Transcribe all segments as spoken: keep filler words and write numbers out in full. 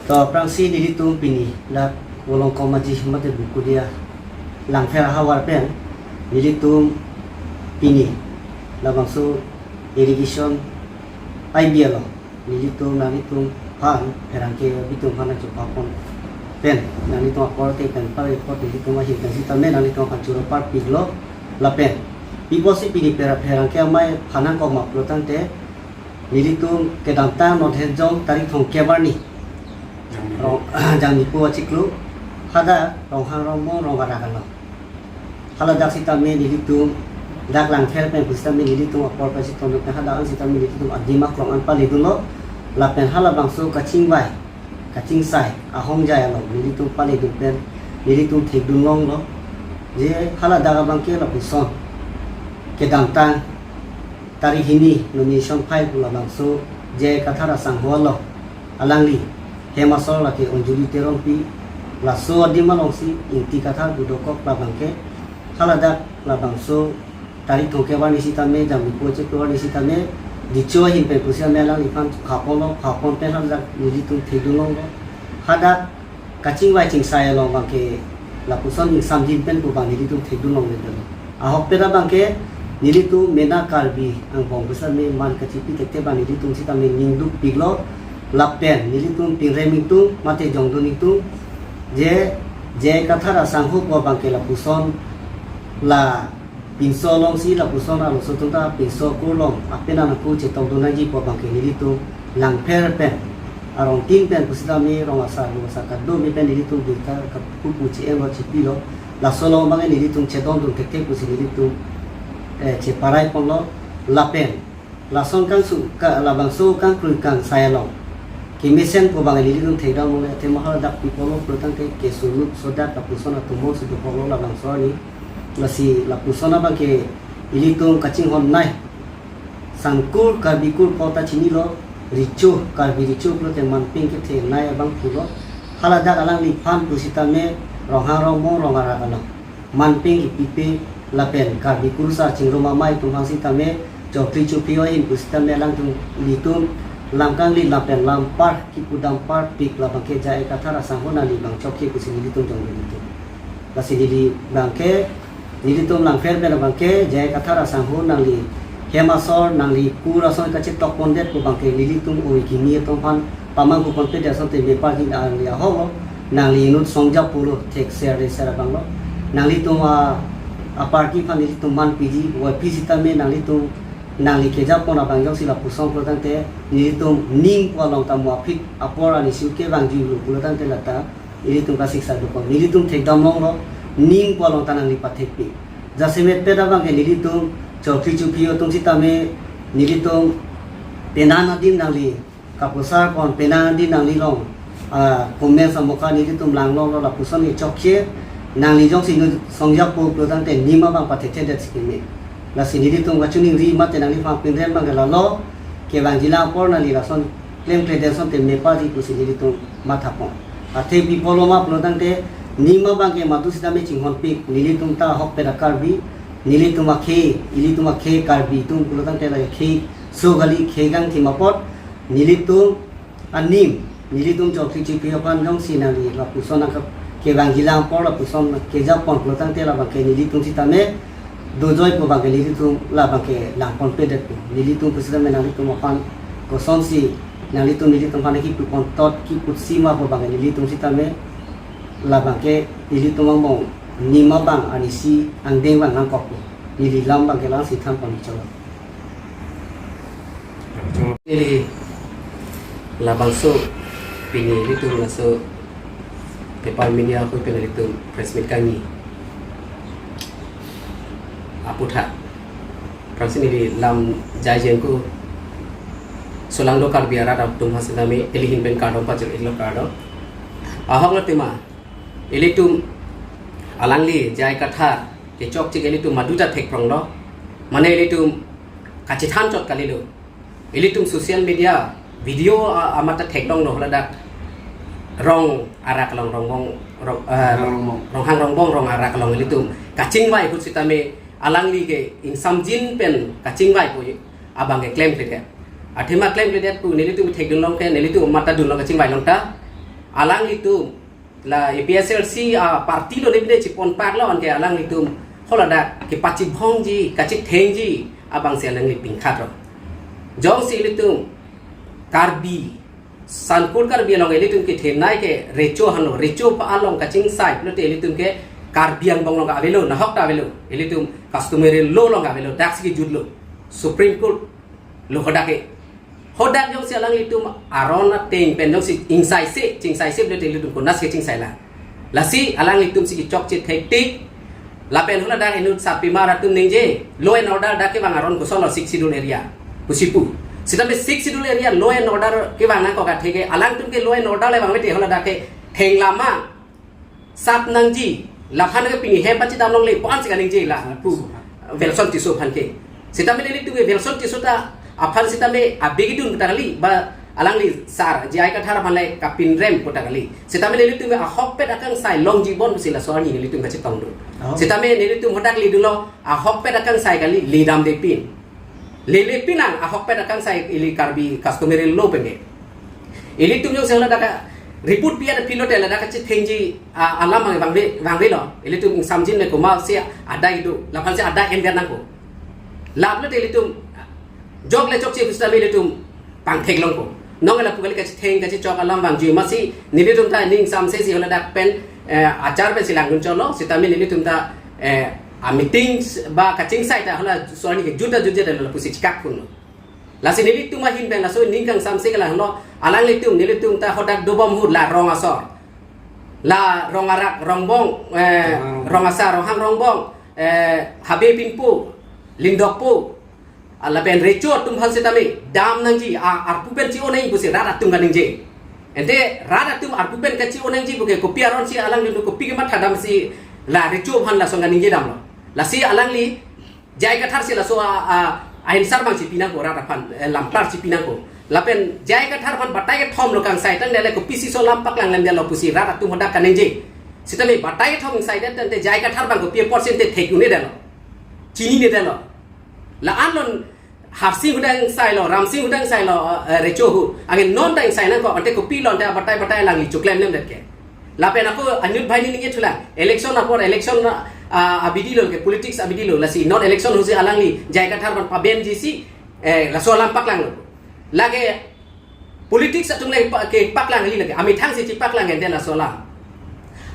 To aphrangsi nelitum pini dak Volongkom Aji mate Bokolia Langpher ahavar pen nelitum pini labangso irrigation I B L o nelitum nanglitum aphan pherangke abitum aphan nangchepapon pen nanglitum apor te pen pare apot nelitum ahin pen sitame nanglitum aphan choro parpiklo lapen pi apotsi pini pera pherangke amei aphan nangkok ma pulo tangte nelitum kedamtang North Hejong tarik thomkep arni Rong, Jangmipo achiklo hadak Ronghang Rongbong rong arak along. Haladak sitame nelitum dak Langpher pen pusitame nelitum apor pen si tonlo pen hadak an sitame nelitum adim aklong an paledunlo lapen halabangso kachingvai kachingsai ahongjai along nelitum paledun pen nelitum thekdun longlo je haladak abangke lapuson kedamtang tarik hini nomination file pu labangso J I Kathar asangho along alangli hem asor lake Anjali Terongpi laso adim alongsi Ingti Kathar pu dokok labangke haladak labangso tarik thomkep arni sitame Jangmipo achiklo arni sitame dicho ahin pen pusitame alangliphan khaponlo, khapon pen haladak nelitum thekdun longlo hadak kachingvai chingsai along abangke lapuson ingsamjin pen pu abang nelitum thekdun longledetlo. Ahokpet abangke nelitum mena Karbi angbong pusitame man kachipi thekthe abang nelitum sitame ning dukpiklo lapen nelitum pinrem ingtung mate jongdun ingtung je J I Kathar asangho pu abangke lapuson la pinso alongsi lapuson arloso atum ta pinso kurlong apenan ako chetongdun nangji pu abangke nelitum Langpher pen arong tin pen pusitame rong asar rong asar kadokave pen nelitum birta kapu pu che-enlo chepilo laso along abangke nelitum chedondun thekthe pusi nelitum eh, cheparai ponlo lapen lason kangsu ka labangso kangkrui kangsai along kemesen pu abang nelitum thekdam le athema haladak pi apotlo pulo tangte keso lut sodak lapuson atum bongsi dokoklo labangso arni lasi lapuson abangke ilitum kachinghon nai sangkur Karbi kur pu ta chinilo recho Karbi recho pulote manpeng kethe nai abang pulo haladak alangliphan pusitame Ronghang Rongbong rong arak along manpeng kipipe lapen Karbi kurusar chingrum amei atum aphan sitame chokri chophi ahin pusitame alangtum ilitum lamkanglit lapen lampar kipudam parpik labangke J I Kathar asangho nangli abang chokche pusi nelitum jong nelitum. Lasi neli abangke nelitum Langpher pen abangke J I Kathar asangho nangli hem asor nangli kur ason kachetokpondet pu abangke nelitum oi kimi atum aphan pamanghu ponpedet asonte meparjin nangli ahok nangli inut songja pulo thekser reser abanglo. Nanglitum a aparki aphan nelitum manpiji wai phi sitame nanglitum nangli kejapon abang jongsi lapuson pulo tangte nelitum ning pu along ta mo aphi apor ani si kevangjuilo pulo tangte lata ilitum kasiksa dokok nelitum thekdam longlo ning pu along ta nangli pathekpi. Jasemet pet abangke nelitum chokri chophi atum sitame nelitum penang adim nangli kapusar pon penang adim nangli along ah, comment samoka nelitum lang longlo lapuson ni chokche nangli jongsi inut songja pu pulo tangte ning abang pathekthedet si keme. Lasi nelitum kachiningri mate nangliphan pinrem abangke lalo kevangjilang apor nangli lason klemkledet asonte meparji pusi nelitum mathapon. Athe pi apotlo ma pulo tangte ning abangke madu sitame chinghonpik nelitum ta ahokpet a Karbi nelitum akhei ilitum akhei Karbi atum pulo tangte la khei so kali khei kangthim apot nelitum anim nelitum chokri chophi aphan jongsi nangli lapuson nangkap kevangjilang apor lapuson kejapon pulo tangte labangke nelitum sitame dojoi pu abangke nelitum labangke langponpedet pu nelitum pusitame nanglitum aphan kosonsi nanglitum nelitum aphan kipu pontot kiputsi ma pu abangke nelitum sitame labangke nelitum angbong ning abang ani si angdeng abang nangkok pu neli lam abangke lang si thanpon cholo. Neli labangso pini nelitum laso paper media ahoi pen nelitum press meet kangni aphuthak aphrangsi neli lam jai jengku solangdo Karbi arat atum aphan sitame neli ahin pen kardom pajir-iklo kardom. Ahoklo tema ilitum alangli J I Kathar kechokche ke ilitum madu ta thekpronglo. Mane ilitum kachethan chot kalilo. Ilitum social media video a- amat ta thekdonglo haladak rong arak along Rongbong rong, eh, Ronghang Rongbong. Ronghang Rongbong rong arak along ilitum kachingvai ahut sitame alangli ke ingsamjin pen kachingvai pu abangke klemkledet. Athema klemkledet pu nelitum thekdun long ke nelitum amat ta dunlo kachingvai along ta. Alanglitum la A P H L C a party lo ne bide chipon pak lo anke alanglitum holadak kepachibhongji, kachithengji abangsi alangli pingkhat ro. Jongsi ilitum Karbi, Sankur Karbi along ilitum kethenei ke recho henlo, recho pa along kachingsai pulote ilitum ke Karbi Anglong along avelo, nahok ta avelo, ilitum customary law along avelo, daksi kejut lo, Supreme Court lo hodak ke. Hodak jongsi alanglitum aron ateng pen jongsi ingsaise, chingsaise pulote ilitum konatsi kechingsaila. Lasi alanglitum si kechokche thektik. Lapen holadak inut sarpimar atum ningje, law and order dak kevang aron koson lo Sixth Schedule area pusi pu. Sitame Sixth Schedule area law and order kevang nangkok athe ke alangtum ke law and order le vangvete holadak ke thenglam ma sap nangji, laphan ke pini hem pachidam longle pu ansi kaningje la pu Welson Tisso aphan ke. Sitame nelitum ke Welson Tisso ta aphan sitame abegidun pu ta kali, ba alangli sar J I Kathar aphan le kapinrem pu ta kali. Sitame nelitum ke ahokpet akangsai longji bon pusi laso arni nelitum kachetong do. Oh. Sitame nelitum hodak le dunlo ahokpet akangsai kali, ledamde pin. Lele pinang ahokpet akangsai ili Karbi customary law pen ke. Ilitum jongsi holadak ka report pi-et aphi lote ladak kachithengji, ah, alam vang vangve, vangvelo. Ilitum ingsamjin me komatsi adai do, laphansi adai enver nangkok. Lap lote ilitum jok le chokche pusitame ilitum pangthek longkok. Non lapu kali kachitheng kachichok alam vangji amatsi nelitum ta ning samse si holadak pen, eh, achar pensi langdun cholo, sitame nelitum ta, eh, a meeting ba kachingsai ta halaso arni ke jutda jutje ta lapusi chikak phun lo. Lasi nelitum ahin pen laso ning kangsamse ke lahelo, alanglitum nelitum ta hodak dobom ahut la rong asor, la rong arak, rong bong, eh, rong asar, ronghang rongbong, eh, habe pinpo, lindokpo, ah, lapen recho atum aphan sitame dam nangji, ah, arpu pen chi-o nang pusi rat atum kaningje. Ante rat atum arpu pen kachi-o nangji puke kopi aronsi alanglitum kopi kematha damsi la recho aphan lason kaningje damlo. Lasi alangli J I Kathar si laso a, a, a-answer abang chipi nangkok, rat aphan, eh, lamklar chipi nangkok. Lapen J I Kathar aphan batai kethom lo kangsai tangdele kopisi so lam paklang lemdelo pusi rat atum hodak kaningje. Sitame batai kethom ingsaidetde tangte J I Kathar abang kopi apotsi ante thek-un-edetlo, chininedetlo. La-an lon Harsing ahut ta ingsailo, Ramsing ahut ta ingsailo, eh, recho ahut. Anke non ta ingsai nangkok, ante kopilo ante batai batai alangli choklem lemdet ke. Lapen ako anut banghini ningje thulang. Election apor election, ah, abidi lo ke, politics abidi lo. Lasi non election ahutsi alangli J I Kathar aphan pabenji si, eh, laso alam paklanglo. Lake politics atum le pa-, kepaklang kali lake. Amethang si chipaklang ante laso alam.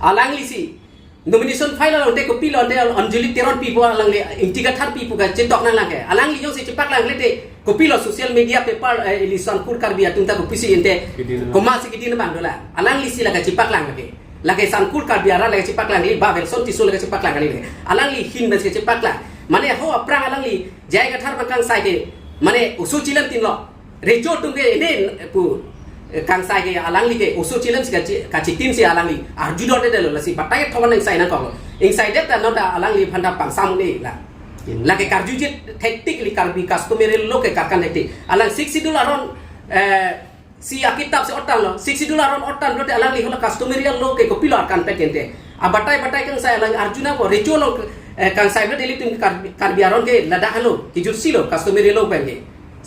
Alangli si nomination file lo ante kopilo ante Anjali Teron pipo, alangli Ingti Kathar pipo kachetok nanglang ke. Alangli jongsi chipaklang le te kopilo social media paper, eh, ili Sankur Karbi atum ta kopisi ante kedin nang. Komatsi kedin abang dolang. Alangli si lake chipaklang lake. Lake Sankur Karbi arat lake chipaklang kali, ba Welson Tisso lake chipaklang kali lake. Alangli ahin pensi chipaklang. Mane ho aphrang alangli J I Kathar abang kangsai ke, mane oso chilemtinlo. Recho atum ke ini pu, eh, kangsai ke alangli ke oso chilem si kachi, kachitin si alangli arjudondedetlo, lasi batai kethom ingsai nangkoklo. Ingsaidet ta non ta alangli aphan ta pangsam un-e la. Lake karjuje thektik ili Karbi customary law ke karkan thektik. Alang Sixth Schedule aron, eh, si akitap si otanglo. Sixth Schedule aron otang lote alangli hala customary law ke kopilo arkan pet ante. Abatai batai kangsai alang arju nangkok, recho along, eh, kangsai pulote ilitum Karbi, Karbi aron ke ladak henlo, kejutsi lo customary law pen ke.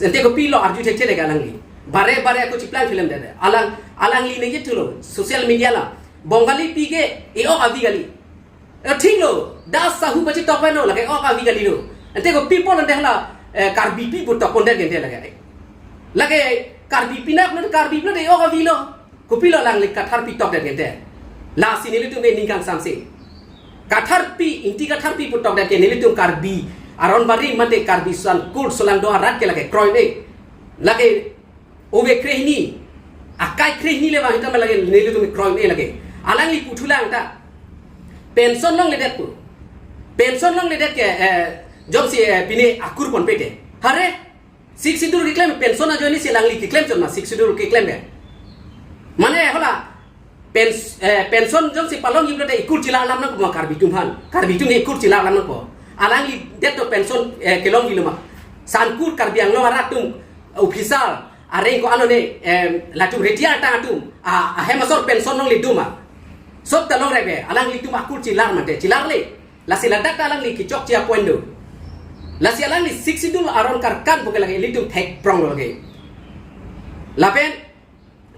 Ante kopilo arju thekthedetke alangli. Bare bare ako chiplang film dede. Alang, alangli ningje thulo social media la. Bongali pi ke e-ok avi kali. Eh, thiklo, Das sahu pachitok pen lo, lake e-ok avi kalilo. Ante kopi apot ante hala, eh, Karbipi pu tokpondet ke ante lake. Lake Karbipi nak lo, Karbi pulote e-ok avilo. Kopilo alangli Katharpi tokdet ke ante. Lasi nelitum ke ning kangsamse. Katharpi, Ingti Katharpi pu tokdet ke nelitum Karbi aron barim mate Karbi Sankur Solangdo arat ke lake kroidun-e. Lake ove krehini, akai krehini le vang sitame lake nelitum kroidun-e lake. Alangli puthulang ta pension longledet pu. Pension longledet ke, eh, jongsi, eh, pine akur ponpe te. Hare, Sixth Schedule keklem pension ajoine si alangli keklem chot ma Sixth Schedule keklem ke. Mane hala pens-, eh, pension jongsi palongji pulote ikur chilar lam nangpo ma Karbi atum aphan. Karbi atum ikur chilar lam nangpo. Alangli det to pension, eh, kelongji lo ma. Sankur Karbi Anglong arat atum officer areng ko-an lone, em, latum retire tang atum, a, ahem asor pension longle do ma. Sop ta longre be, alanglitum akur chilar mate, chilarle. Lasi ladak ta alangli kechokche apoint do. Lasi alangli Sixth Schedule aron karkan puke lake ilitum thekpronglo lake. Lapen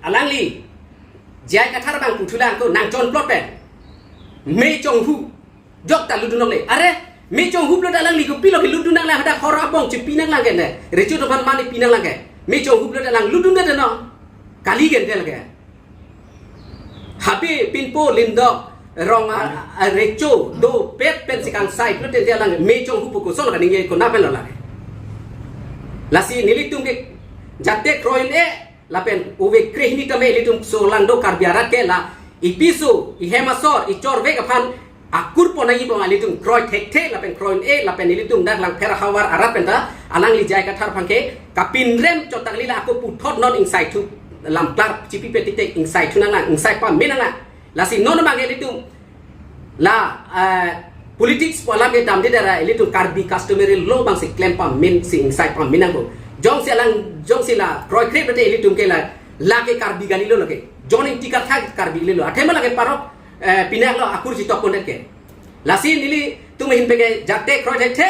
alangli J I Kathar abang puthulang ko nangchonplot pen. Me chonghu jok ta lutdun longle. Are, me chonghu plot alangli kopilo kelutdun nanglang, hadak hor abong chipi nanglang ke ne. Recho atum aphan mane pi nanglang ke. Me chonghu plot alang lutdunde non. Kali ke tel ke. Habe pinpo lindok rong a, a, recho dopet pensi kangsai plot tel alang me chonghu pu koson kaningje konat pen lo lake. Lasi nelitum ke jate kroi-un-e lapen ove krehini tame ilitum solangdo Karbi arat ke la ipiso, ihem asor, ichorvek aphan akur pon nangji pu ilitum kroi thekthe lapen kroi-un-e lapen ilitum dak Langpher ahavar arat penta alangli J I Kathar aphan ke kapinrem chot ta kali, la ako puthot non ingsaithu, lamklar chipi pe tikte ingsaithu nanglang, ingsai pame nanglang. Lasi non abang ilitum la, eh, politics pu alam ke damde dara ilitum Karbi customary law abangsi klem pame si ingsai pame nangpo. Jongsi alang, jongsi la kroikre pete ilitum ke la, lake Karbi kalilo lake. Jon Ingti Kathar Karbi kalilo. Athema lake parok, eh, pinak lo akur chitok pondet ke. Lasi nelitum ahin pen ke jate kroi thekthe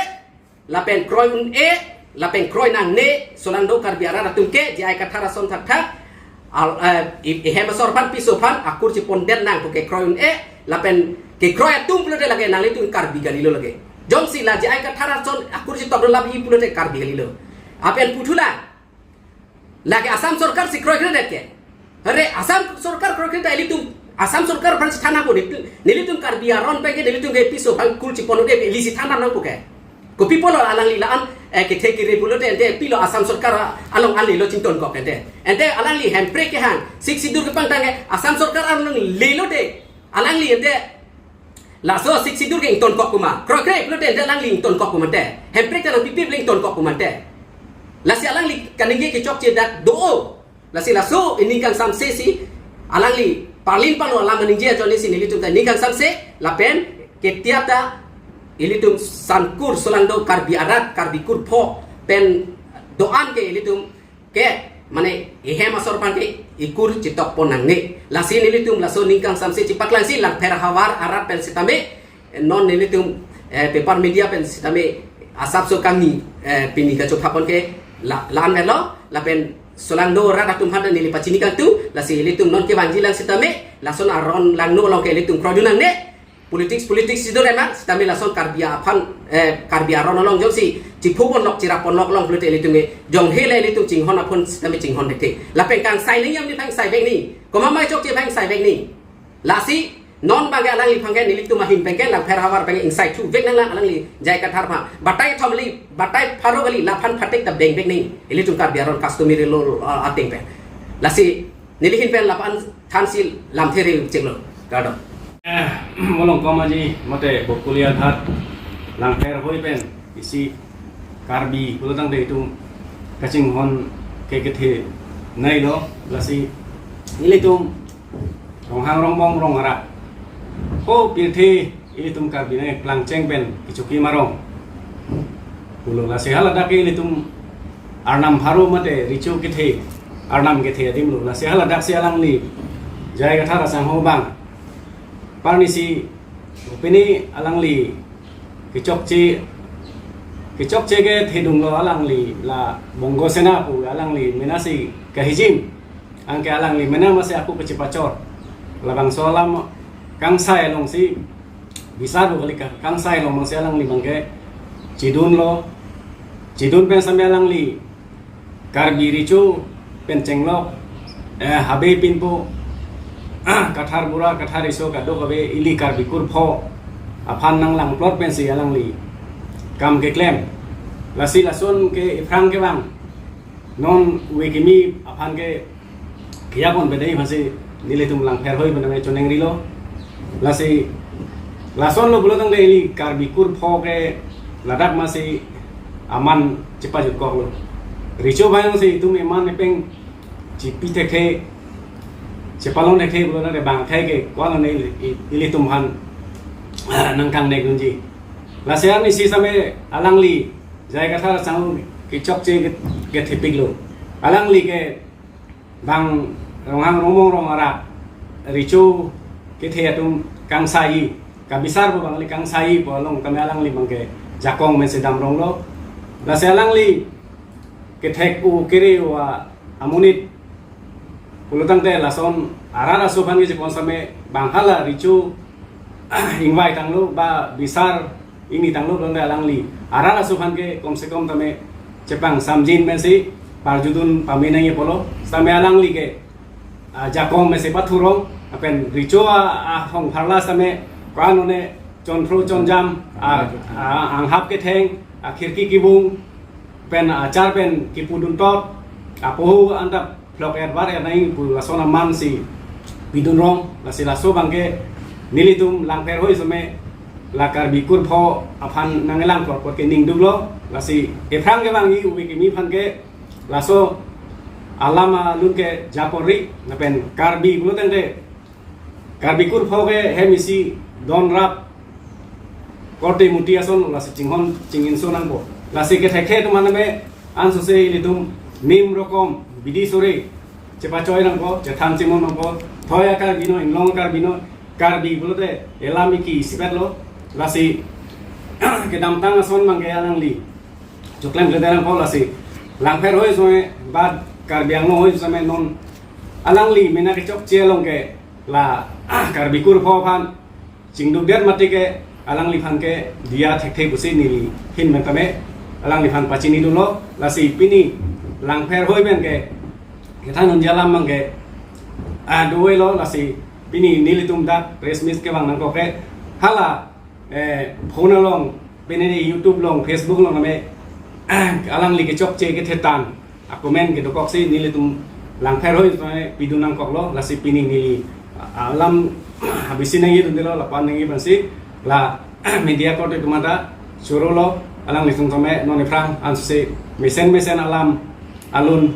lapen kroi-un-e, lapen kroi nangne, solangdo Karbi arat atum ke J I Kathar ason thakthak, al, eh, i, ihem asor aphan, piso aphan akur chipondet nang pu ke kroi-un-e, lapen kekroi atum pulote lake nanglitum Karbi kalilo lake. Jongsi la J I Kathar ason akur chitoklo labi pulote Karbi kalilo. Lapen puthulang, lake Assam sorkar si kroikredet ke. Are Assam sorkar kroikre ta ilitum, Assam sorkar aphan si than nangpo, nelitum Karbi aron pen ke nelitum ke piso aphan kur chipon-un-e, ili si than nangpo ke. Kopi pulo alangli la-an, eh, kethe kere pulote ante pilo Assam sorkar along an lelo chingtonkok ante. Ante alangli Hemprek kehang, Sixth Schedule kepangthang ke Assam sorkar along lelote. Alangli ante laso Sixth Schedule ke ingtonkok pu ma. Kroikre pulote ante alangli ingtonkok pu ma ante. Hemprek ta nangpipe le ingtonkok pu ma ante. Lasi alangli kaningje kechokche dak do-o. Lasi laso ining kangsamse si alangli parlin palo alam ningje ajoine si nelitum ta ining kangsamse lapen ketia ta ilitum sangkur solangdo Karbi arat, Karbi kur pho pen do-an ke ilitum ke mane ihem asor aphan ke ikur chitok pon nangne. Lasi nelitum laso ining kangsamse chipaklang si Langpher ahavar arat pen sitame non nelitum, eh, paper media pen sitame asapso kami, eh, pini kachopha pon ke la, la-an melo, lapen solangdo rat atum aphan neli pachini kangtung, lasi ilitum non kevangji lang sitame, lason aron langno along ke ilitum kroidun nangne, politics, politics si do-re ma, sitame lason Karbi aphan, eh, Karbi aron along jongsi chiphu ponlok, chirap ponlok along pulote ilitum ke, jong hele ilitum chinghon aphan sitame chinghon thekthe. Lapen kangsai nangji amni aphan sai vek nangji, komat ma chokche aphan sai vek nangji. Lasi non abang ke alangliphan ke nelitum ahin pen ke Langpher ahavar pen ke ingsaithu vek nanglang alangli J I Kathar aphan. Batai thom kali, batai pharo kali, laphan phatek ta beng vek nangji. Ilitum Karbi aron customary law, uh, ateng pen. Lasi neli ahin pen laphan thansi lamthe re cheklo. Kardom. Eh, Molongkom aji mate Bokolia Ghat Langpher hoi pen isi Karbi pulotangte itum kachinghon ke kethenei lo, lasi ilitum Ronghang Rongbong Rong Arak ho pirthe ilitum Karbi nang plangcheng pen kechokim arong pulo, lasi haladak ke ilitum Arnam pharo mate recho kethe, Arnam kethe adim lo, lasi haladak si alangli J I Kathar asangho abang parnisi pini alangli kechokche, kechokche kethedung lo alangli la Bongo Sena pu alangli mena si kahijim, anke alangli mena masi ako kachipachor. Labangso alam kangsai along si bisar do kali ka, kangsai along masi alangli abang ke chidun lo, chidun pen sitame alangli Karbi recho pen chenglok, eh, habe pinpo, ah, Kathar bura, Kathar riso kadokave ili Karbi kur pho aphan nanglangplot pensi alangli kam keklem. Lasi lason ke iphrang kevang non ove kimi aphan ke kiya kon bedai aphansi nelitum Langpher hoi pen nangchonengri lo. Lasi lason lo pulotangte ili Karbi kur pho ke ladak masi aman chepajutkok lo. Recho abang si itum eman epeng chipi thekthe, chepalong thekthe pulotangte bang akhei ke ko-an lo ne ili, i, ilitum aphan, ah, nangkangnek dunji. Lasi arnisi sitame alangli J I Kathar asangho kechokche ke, kethepik lo. Alangli ke bang Ronghang Rongbong Rong Arak recho kethe atum kangsai, kabisar pu bang kali kangsai pu along tame alangli abang ke jakong pen si damrong lo. Lasi alangli kethek-o kere-o amonit Pulotangte lason arat aso aphan ke chepon same bang hala recho ingvai tanglo ba bisar ingni tanglo, pulotangte alangli arat aso aphan ke komse kom tame chepangsamjin pensi parjudun pame nangji apotlo, same alangli ke, ah, jakong pensi pathurong, lapen recho a, ahong pharla same ko-an one chonphro chonjam, ah, ah, anghap ketheng, ah, khirki kibung, pen achar pen kipudun tot, apoho anta phlok et var et nangji pu lason aman si pidunrong, lasi laso abangke nelitum Langpher Hoi same la Karbi Kurpho aphan nangkelang korpot ke ningduklo, lasi ephrang kevangji ove kimi aphan ke laso alam alun ke japori, lapen Karbi pulotangte Karbi Kurpho ke hem isi don rap korte muti ason, lasi chinghon chinginso nangpo. Lasi kethekthe atum aname ansose ilitum nim rokom bidi sore chepachoi nangpo, chethan chimon nangpo. Thoi a-Karbi no, inglong a-Karbi no, Karbi pulote elam iki isipetlo. Lasi kedamtang ason abangke alangli choklemkle nangpo, lasi Langpher Hoi same ba Karbi Anglong Hoi same non alangli mena kechokche along ke la Karbi Kurpho aphan chingdukdet mati ke alangliphan ke diya thekthe pusi neli ahin pen tame alangliphan pachinidunlo. Lasi pini Langpher Hoi pen ke kethan unji alam abangke, ah, do-elo, lasi pini nelitum dak press meet kevang nangkok ke hala, eh, phone along, pini ni YouTube along, Facebook along name alangli kechokche kethethan a-comment kedokoksi nelitum Langpher Hoi same pidun nangkoklo, lasi pini neli, ah, alam habisi nangjidundelo, lapu-an nangji pensi la media korte atum anta chorolo, alanglitum tame non ephrang ansose mesen mesen alam alun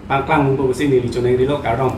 pangklang nangpo pusi neli choningri lo, kardom.